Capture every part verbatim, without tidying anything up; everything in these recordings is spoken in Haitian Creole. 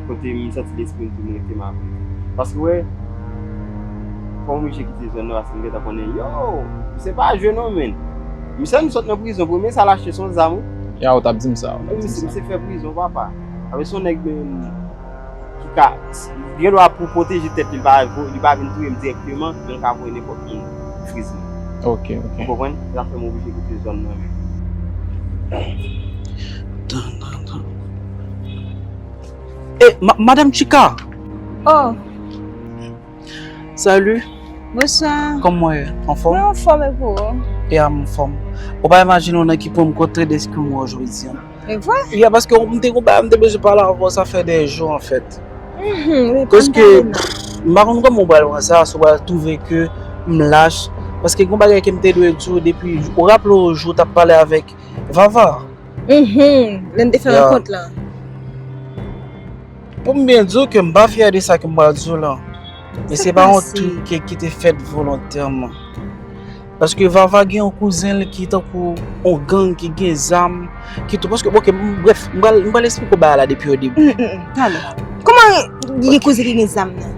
Kote m santi lespri m tou rete m avè l. Paske, wè, fò m oblije kite zòn nan, paske m gentan konnen, yo, misye pa jwe non, menn. Misye, nou sot nan prizon, premye sa l achte se yon zam, wi. Ya, ou t ap di m sa, ou t ap di m sa. Misye, misye fè prizon, papa. Apre se yon nèg, menn, ki ka, gen dwa pou pwoteje tèt li, li pa, li pa vin touye m dirèkteman, men l ka voye nenpòt moun friz mwen. Ok, ok. Ou konprann? Sa fè m oblije kite zòn nan, menn. Tan, tan, tan. E, ma-, Madanm Chika! Oh. Salut. Bonswa. Kòman w ye? Anfòm? Mwen anfòm, e pou ou? E a, m anfòm. Ou pa imajine w nan ki pwen m kontre deske m wè w jodi a. E vre? Ya, paske m te gon bagay m te bezwen pale avè w, sa fè de jou, anfèt. Mhm, wi, pa m pale non. Paske, m pa konn kòman w pral pran sa, si w pral twouve ke m lach. Paske gon bagay ke m te dwe di w depi, ou raple w jou w t ap pale avèk Vava. Mhm, lè n te fè rankont lan. Pou m byen di w ke m pa fyè de sa ke m pral di w lan. E se pa yon trik ke, ki te fèt volontèman. Paske Vava gen yon kouzen l ki tankou yon gang ki gen zam, ki tou. Paske, ok, m, brèf, m pral, m pral esplike w bagay la depi o debi. Mm, mm, mm. Talè. Kòman gen kouzen ki gen zam nan?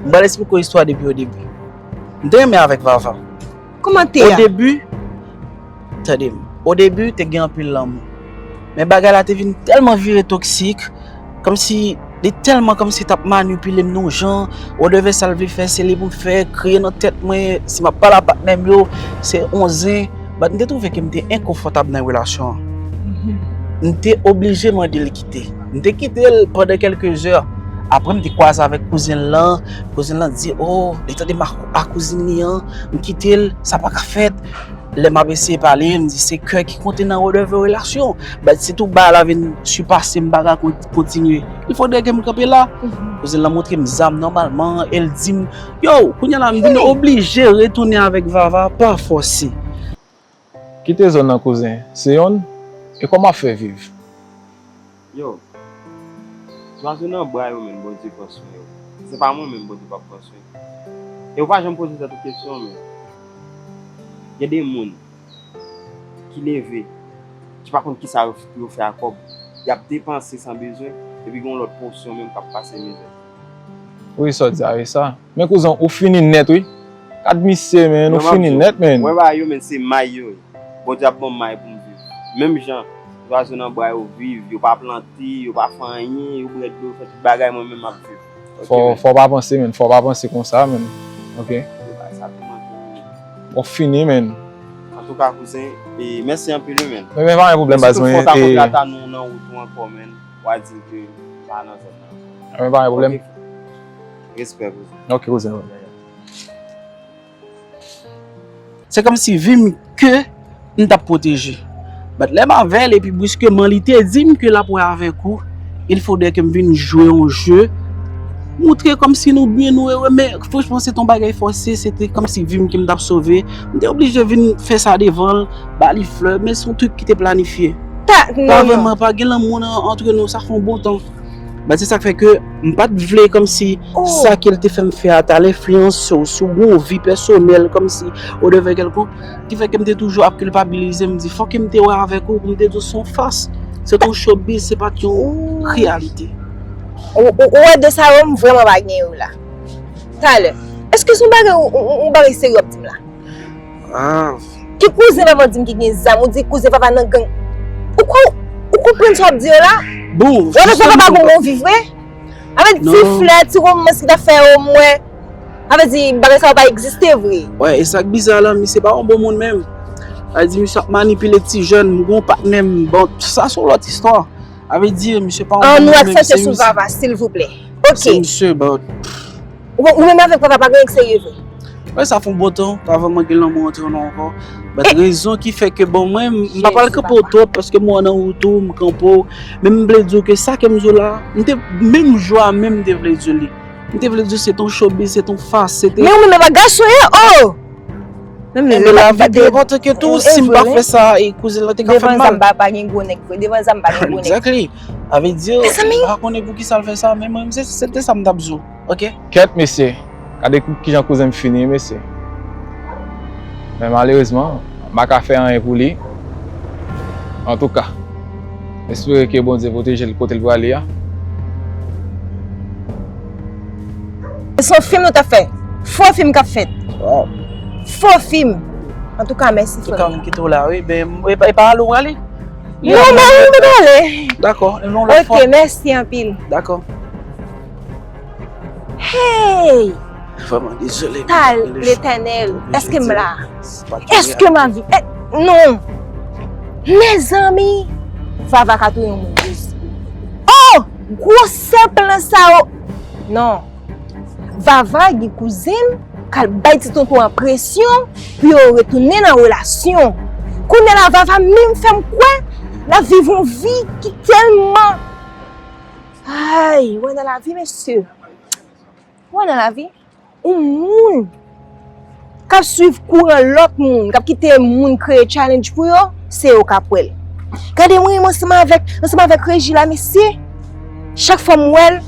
M pral esplike w istwa depi o debi. M te renmen avèk Vava. Kòman te a? O debi, tande m, o debi, te gen anpil lanmou. Men bagay la te vin tèlman vire toksik, kòmsi li tèlman kòmsi t ap manipile m nan yon jan, whatever sa l vle fè, se li pou l fè, kreye nan tèt mwen, si m ap pale a patnè m yo, se yon zen. But m te twouve ke m te enkonfòtab nan relasyon an. Mhm. M te oblije mande l kite. M te kite l pandan kèlke zè. Apre, m te kwaze avèk kouzen l lan. Kouzen l lan di, oh, li tande ma-, a kouzin li an. M kite l, sa pa ka fèt. Lè m ap eseye pale, m di se kè ki konte nan whatever relasyon. But si tou bagay la vin sipase m, m pa ka kon-, kontinye. Il faudrait ke m kanpe la. Mhm. Kouzen l lan montre m zam nòmalman, e l di m, yo, kounye a la, m vin oblije retounen avèk Vava pa fòse. Kite zòn nan, kouzen. Se yonn? E kòman w ap fè viv? Yo, zwazo nan bra yo, menn, Bondye pran swen yo. Se pa mwen menm Bondye p ap pran swen. E ou pa janm poze tèt ou kesyon, menn. Gen de moun ki leve, ki pa konn kisa yo, yo fè ak kòb. Y ap depanse san bezwen, epi gen yon lòt porsyon menm k ap pase mizè. Wi, sa w di a, wi, sa. Men kouzen, ou fini nèt, wi. Gad misye, menn, ou fini nèt, menn. Mwen ba yo, menn, se may yo ye. Bondye ap ban m may pou m viv. Menm jan zwazo nan bwa yo viv, yo pa plante, yo pa fè anyen, yo bwè dlo, fè tout bagay, mwen menm m ap viv. Ok, fò, menn. Fò w pa panse, menn. Fò w pa panse konsa, menn. Ok? Yo bay sa tou manke, menn. W ap fini, menn. Antouka, kouzen, e mèsi anpil, wi, menn. Men, men, pa gen pwoblèm, baz mwen. E si tout fwa w ta kontre ata nou nan wout ou ankò, menn, w a di m ke m pa nan zòn nan. Men, pa gen pwoblèm. Ok. Respè, kouzen. Ok, kouzen, wi. Se kòmsi vi m ke m t ap pwoteje. But lè m avè l, epi briskeman li te di m ke l ap wè avèk ou, il faudrait ke m vin jwe yon je, montre kòmsi nou byen, nou ere, men franchman, se t on bagay fòse, se te kòmsi vi m ke m t ap sove. M te oblije vin fè sa devan l, ba li flè, men se yon trik ki te planifye. Pa, non, non. Pa vrèman, pa gen lanmou nan, antre nou, sa fè yon bon tan. But se sa k fè ke m pa t vle kòmsi sa ke l te fè m fè a t al enfliyanse w, si w gen yon vi pèsonèl kòmsi ou devè kèlkonk, ki fè ke m te toujou ap kilpabilize, m di fòk ke m te wè avèk ou, pou m te di w se yon fas, se t on showbiz, se pa t yon reyalite. Ou, ou, ou wè de sa yo, m vrèman pa gen yo la. Talè, èske se yon bagay, yon, yon, yon bagay serye w ap di m la? Ah. Ki kouzen papa di m ki gen zam, ou di kouzen papa nan gang. Ou ko-, ou konprann sa w ap di yo la? Bon, wè, men papa pa gon bon vi vre. Avè di ti flè, ti romans ki ta fè yo, mwen. Avè di bagay sa yo pa egziste vre. Wè, e sa k biza la, misye pa yon bon moun menm. Sa di misye ap manipile ti jèn, m gon patnè m, bon, sa se yon lòt istwa. Avè di misye pa yon bon moun menm, se misye. An nou aksante sou Vava, silvouplè. Ok. Se misye, but Ou, ou menm avèk papa pa gen anyen k serye vre. Wè, sa fè yon bon tan, pa vrèman gen lanmou antre nou ankò. But rezon ki fè ke, bon, mwen, m pa pral kanpe w twòp, paske m wè w nan wout ou, m kanpe w. Men m vle di w ke sa ke m di w la, m te, menm jou a menm, m te vle di w li. M te vle di w se t on showbiz, se t on fas, se te. Men ou menm e pa gason ye, oh! Enben, lavi pi enpòtan ke tou, si m pa fè sa, e kouzen lan te ka fè m mal. Devan zam pa, pa gen gwo nèg vre. Devan zam pa gen gwo nèg. Exactly. Sa vle di, m pa konnen pou ki sa l fè sa, men mwen, se, se te sa m t ap di w. Ok? Kèt, mesye. Gade kou-, kijan kouzen m fini, mesye. Men malerezman, m pa ka fè anyen pou li. Antouka, m espere ke Bondye pwoteje l kote l prale a. Se yon fim nou t ap fè. Fo fim k ap fèt. Fo fim. Antouka, mèsi frè m. Antouka, m kite w la, wi. Ben, e pa, e pa ale w prale? Non, non, mwen prale. Dakò, yon lòt fwa. Ok, mèsi anpil. Dakò. Hey! Vrèman dezole. Tal Letènèl, èske m la? Èske m an vi? Eh, non! Mezanmi! Vava ka touye yon moun douz. Oh! Gwosè plan sa yo! Non. Vava gen kouzen l k al bay ti tonton an presyon pou yo retounen nan relasyon. Kounye a la, Vava menm fè m kwè l ap viv yon vi ki tèlman, ay, wè nan lavi, mesye. Wè nan lavi, yon moun k ap swiv kouran lòt moun, k ap kite moun kreye challenge pou yo, se yo k ap wè l. Gade mwen menm ansanm avèk, ansanm avèk Reji la, mesye. Chak fwa m wè l,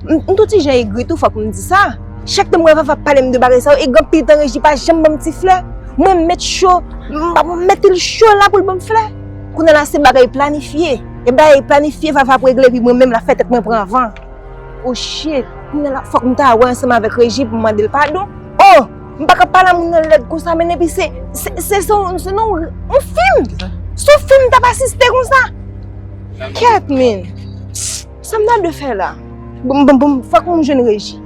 m, m tou ti jan egri tou, fòk m di sa. Chak tan m wè Vava ap pale m de bagay sa yo, e gen anpil tan Reji pa janm ban m ti flè. Mwen m met cho, m, m mete l cho la pou l ban m flè. Kounye a la se bagay planifye. E bagay planifye Vava ap regle, epi mwen menm l ap fè tèt mwen pran van. Oh shit, kounye a la fòk m ta wè ansanm avèk Reji pou m mande l padon. Oh, m pa ka pale a moun nan lèd konsa, men epi se, se, se, se, se non, yon fim. Se yon fim m t ap asiste konsa. Kèt, men. Sa m ta dwe fè la? Bon, bon, bon, fòk m jwenn Reji.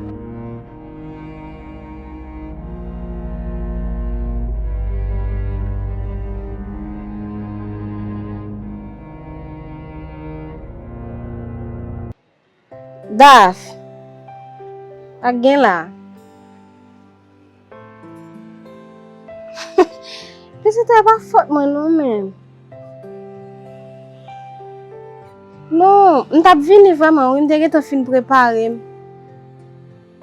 Daf, pa gen la. Pitit, e pa fòt mwen non, men. Non, m t ap vini vrèman, wi, m te gentan fin prepare m.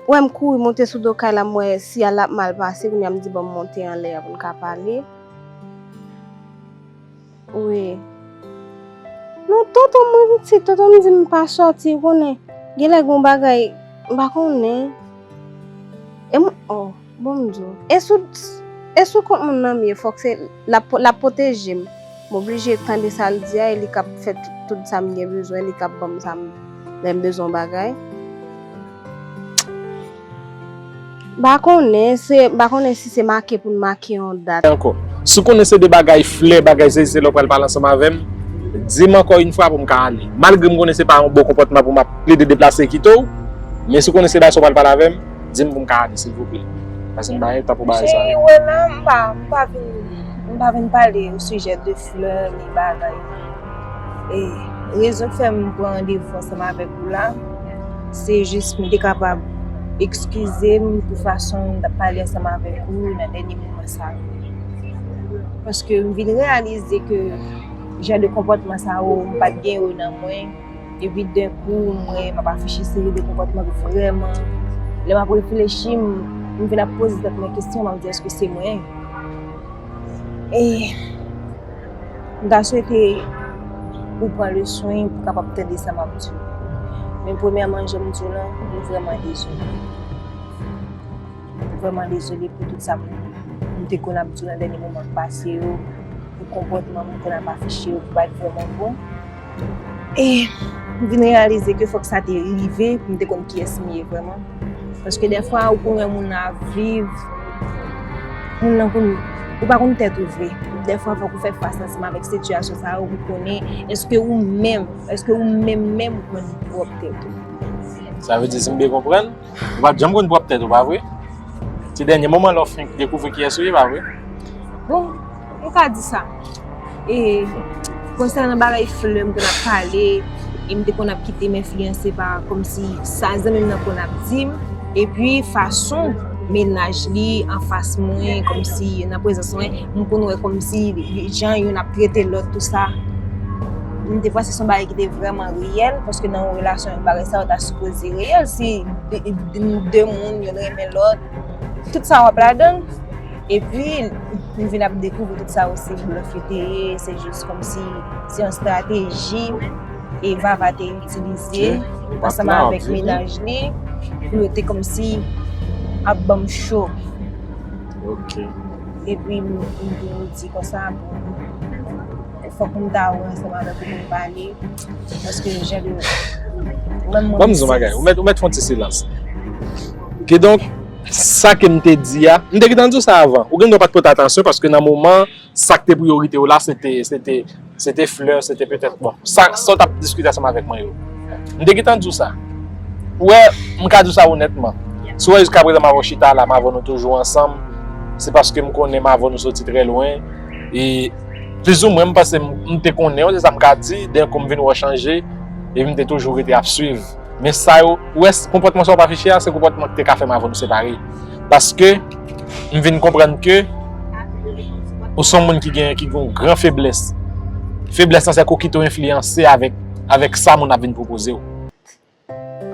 Wè m kouri monte sou do kay la, m wè siyal la ap mal pase, kounye a m di, "Bon, m monte anlè a pou n ka pale." Wi. Non, tonton mwen pitit, tonton m di m pa sòti, ou konnen. Genlè gen yon bagay, m pa konnen. E m, oh, bon m di w. E sou, e sou kont moun nan m ye, fòk se, l ap, l ap pwoteje m. M oblije tande sa l di a, e li k ap fè tout, tout sa m gen bezwen, li k ap ban m sa m, lè m bezwen yon bagay. M pa konnen, se, m pa konnen si se make pou n make yon dat. Ankò. Si w konnen se de bagay flè, bagay sezi, se lè w pral pale ansanm avè m, di m ankò yon fwa pou m ka ale. Malgre m konnen se pa yon bon konpòtman pou m ap plede deplase kite w, men si w konnen se bagay sa w pral pale avè m, di m pou m ka ale, silvouplè. Paske m pa gen tan pou bagay sa yo. Cheri, wè la, m pa, m pa vin, m pa vin pale o sijè de flè ni bagay. E rezon k fè m pran randevou ansanm avèk ou la, se jis m te kapab ekskize m pou fason m t ap pale ansanm avèk ou nan dènye moman sa yo. Paske m vin reyalize ke jan de konpòtman sa yo, m pa t gen yo nan mwen. Epi denkou, m wè m ap afiche seri de konpòtman k vrèman, lè m ap reflechi, m, m vin ap poze tèt mwen kesyon, m ap di, èske se mwen? E m ta swete ou pran le swen pou kapab tande sa m ap di w. Men premyèman, jan m di w lan, m vrèman dezole. M vrèman dezole pou tout sa m, m te konn ap di w nan dènye moman k pase yo, pou konpòtman m konn ap afiche yo ki pa t vrèman bon. E m vin reyalize ke fòk sa te rive pou m te konn kiyès m ye vrèman. Paske dèfwa ou konn wè moun nan ap viv, moun nan konn, ou pa konn tèt ou vre. Dèfwa fòk ou fè fas ansanm avèk sitiyasyon sa yo pou konnen èske ou menm, èske ou menm menm ou konn pwòp tèt ou. Sa vle di si m byen konprann, ou pa t janm konn pwòp tèt ou, pa vre? Se dènye moman la w fenk dekouvri kiyès ou ye, pa vre? Bon, m ka di sa. E konsènan bagay flè m konn ap pale, e m te konn ap kite m enfliyanse pa kòmsi sa zanmi m nan konn ap di m, epi fason mennaj li anfas mwen, kòmsi nan prezans mwen, m konn wè kòmsi jan youn ap trete lòt, tou sa. M te panse se yon bagay ki te vrèman reyèl, paske nan yon relasyon, bagay sa yo ta sipoze reyèl. Si de, de, de moun, youn renmen lòt, tout sa w ap ladan l. Epi, m vin ap dekouvri tout sa yo se blòf yo te ye, se jis kòmsi se yon estrateji e Vava te itilize ansanm avèk mennaj li pou yo te kòmsi ap ban m cho. Ok. Epi, m, m vin di konsa, bon, fòk m ta wè ansanm avèk ou pou m pale. Paske jan de, menm mwen menm, ou mèt, ou mèt fè yon ti silans. Kidonk, sa ke m te di a, m te gentan di w sa avan. Ou gen dwa pa t pote atansyon paske nan moman, sa k te priyorite w la, se te, se te, se te flè, se te petèt, bon, sa, sa w t ap diskite ansanm avèk mwen yo. M te gentan di w sa. Ou wè, m ka di w sa onètman. Si w wè jiskaprezan m avè w chita la, m avè w nou toujou ansanm, se paske m konnen m avè w nou soti trè lwen. E plizoumwen, m panse m, m te konnen w, se sa m ka di, dèyè kou m vin wè w chanje, epi m te toujou rete ap swiv. Men sa yo, ou wè, konpòtman sa w ap afiche a, se konpòtman ki te ka fè m avè w nou separe. Paske, m vin konprann ke ou se yon moun ki gen, ki gen yon gran feblès. Feblès lan, se ke w kite w enfliyanse avèk, avèk sa moun ap vin pwopoze w.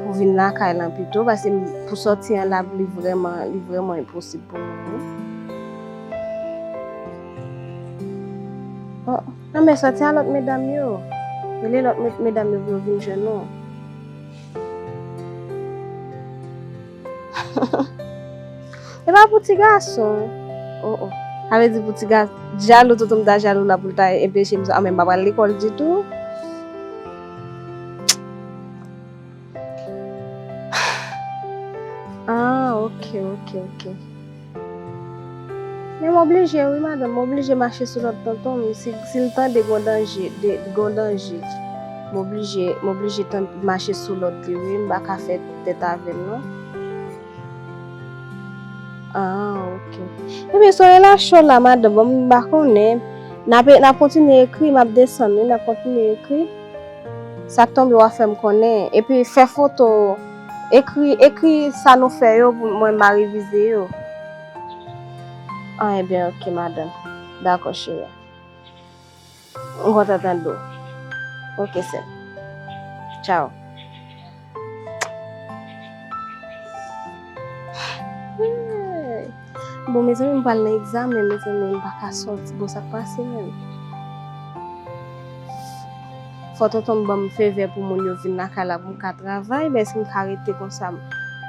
Pou vin lakay lan pito, paske m, pou sòti an la, li vrèman, li vrèman enposib pou mwen, wi. Oh, anben sòti a lòt medam yo. Rele lòt med-, medam yo pou yo vin jwenn ou. E pa pou ti gason. Oh, oh. Sa vle di pou ti gason. Jalou, tonton m ta jalou la pou l ta enpeche m sa. Anben m pa pral lekòl ditou. Ah, ok, ok, ok. Men m oblije, wi, madanm, m oblije mache sou lòd tonton m. Si, si l tande gon danje, de, gon danje, m oblije, m oblije tan-, mache sou lòd li, wi, m pa ka fè tèt avè l, non. Ah, ok. Ebyen, sou relasyon la, madanm, bon, m pa konnen. N ap, n ap kontinye ekri, m ap desann, wi, n ap kontinye ekri. Sa k tonbe w a fè m konnen. Epi fè foto, ekri, ekri sa nou fè yo pou mwen m a revize yo. Ah, ebyen, ok, madanm. Dakò, cheri. M kontan tande w. Ok, sè m. Tchaw. Bon, mezanmi, m pral nan egzamen, mezanmi, m pa ka sòti. Bon, sa k pase menm? Fò tonton m ban m fevè pou moun yo vin lakay la pou m ka travay, men si m ka rete konsa,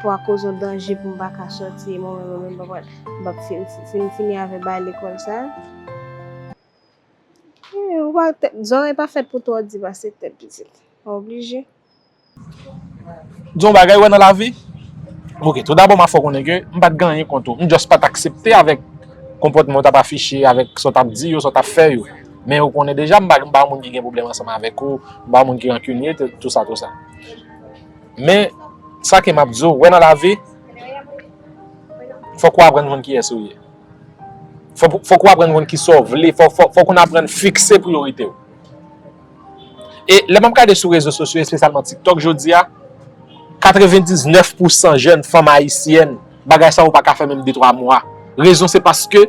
pou akoz yon danje pou m pa ka sòti, e mwen menm, mwen menm, m p ap, m p ap fin, fin, fini avè bagay lekòl sa. Eh, ou pa, tèt, zòrèy pa fèt pou twò di pase tèt pitit. Ou oblije. Di yon bagay, wè nan lavi. Ok, tou dabò, m a fè w konnen ke m pa t gen anyen kont ou. M just pa t aksepte avèk konpòtman w t ap afiche, avèk sa w t ap di yo, sa w t ap fè yo. Men ou konnen deja, m pa, m pa yon moun ki gen pwoblèm ansanm avèk ou, m pa yon moun ki rankinye, tou, tou sa, tou sa. Men, sa ke m ap di w, wè nan lavi, fòk ou aprann konn kiyès ou ye. Fòk, fòk ou aprann konn kisa w vle, fòk, fòk, fòk ou aprann fikse priyorite w. E lè m ap gade sou rezo sosyo, espesyalman TikTok, jodi a, katrevendiznèf pousan jèn fanm ayisyèn, bagay sa yo pa ka fè menm de twa mwa. Rezon se paske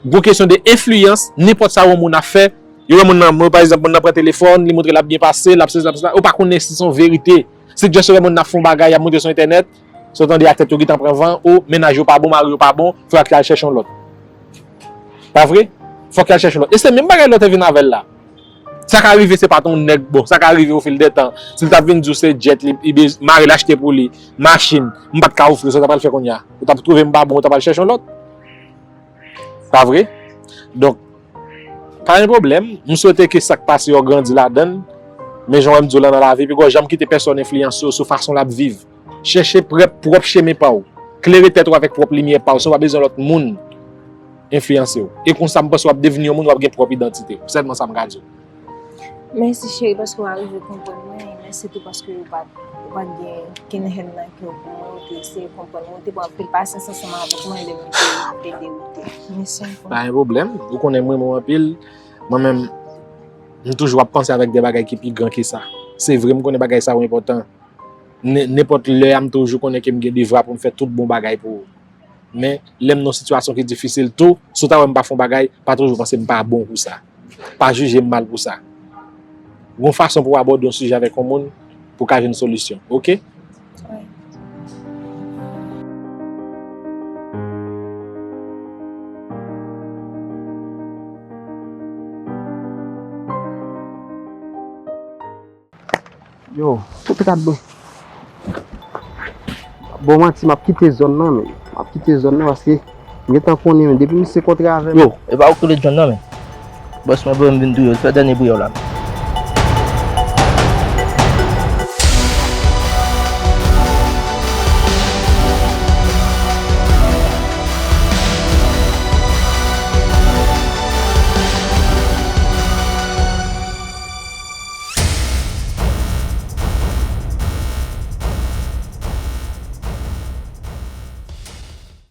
gon kesyon de enfliyans, nenpòt sa yon moun ap fè, yo wè moun nan, pa egzanp, moun nan pran telefòn, li montre l ap byen pase, l ap sezi, l ap sela, ou pa konnen si se yon verite. Se just yo wè moun nan ap fè yon bagay, y ap montre sou entènèt, sa w tande ak tèt yo gentan pran van, o, mennaj yo pa bon, mari yo pa bon, fòk y al chèche yon lòt. Pa vre? Fòk y al chèche yon lòt. E se menm bagay lòt te vin avè l la. Sa ka rive se pa t yon nèg, bon, sa ka rive ofil dè tan. Si l t ap vin di w se jet li, li bez-, mari l achte pou li, machin, m pa t ka ofri, sa w ta pral fè kounye a? Ou t ap twouve m pa bon, ou ta pral chèche yon lòt. Pa vre? Donk, pa gen pwoblèm. M swete ke sa k pase yo grandi ladan l. Men jan w wè m di w la nan lavi, piko janm kite pèsòn enfliyanse w sou fason l ap viv. Chèche pwòp, pwòp chemen pa w. Klere tèt ou avèk pwòp limyè pa w, san w pa bezwen lòt moun enfliyanse w. E konsa, m panse w ap devni yon moun, w ap gen pwòp idantite w. Sèlman sa m ka di w. Mèsi, cheri, paske w arive konprann mwen, e mèsi tou paske ou pa t, ou pa t gen kenn hèn nan kè w pou mwen, ou te eseye konprann mwen, ou te pran anpil pasyans ansanm avèk mwen lè m te, te dewoute. Mèsi ankò. Pa gen pwoblèm, ou konnen m renmen w anpil. Mwen menm, m toujou ap panse avèk de bagay ki pi gran ke sa. Se vre, m konnen bagay sa yo enpòtan. Nen-, nenpòt lè a, m toujou konnen ke m gen devwa pou m fè tout bon bagay pou ou. Men, lè m nan yon sitiyasyon ki difisil tou, si w ta wè m pa fè yon bagay, pa toujou panse m pa bon pou sa. Pa jije m mal pou sa. Gon fason pou w abòde yon sijè avèk yon moun pou w ka jwenn solisyon, oke? Wi. Yo, tout rad mwen. Bon, manti, m ap kite zòn nan, men. M ap kite zòn nan paske m gentan konnen, men depi misye kontre avè m. Yo, e pa ou ki rele John nan, men. Bòs mwen voye m vin touye w, fè dènye priyè w la, men.